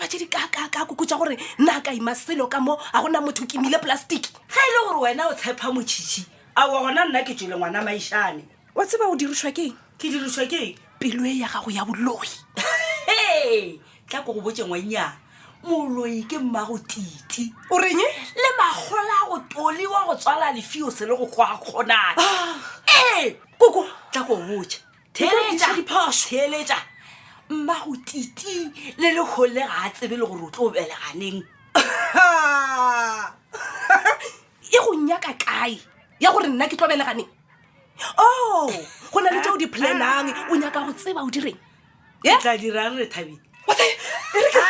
tše di kaakaakaa koko tša gore nna ka ima selo ka mo a gona motho ke imile plastic. Ge e le gore wena o tshepa motšhitšhi, aowa gona nna ke tšwele ngwana maišane. Wa tseba o dirišwa ke eng? Ke dirišwa ke eng? Pelo e ya gago ya boloi. Hee, tla ko go botše ngwannyana, moloi ke mmago Titi. O reng? Le makgola go toli wa go tswala lefiose le go kwa kgonane. Ee, Koko, tla ko botše. Theeletša diphošo. Theeletša. Mmago Titi le lekgole ga a tsebe le gore o tlo beleganeng. E go nyaka kae ya gore nna ke tlo beleganeng? Oh, go na le tšeo di planang, o nyaka go tseba o direng? Ke tla dirang re thabile? E re ke.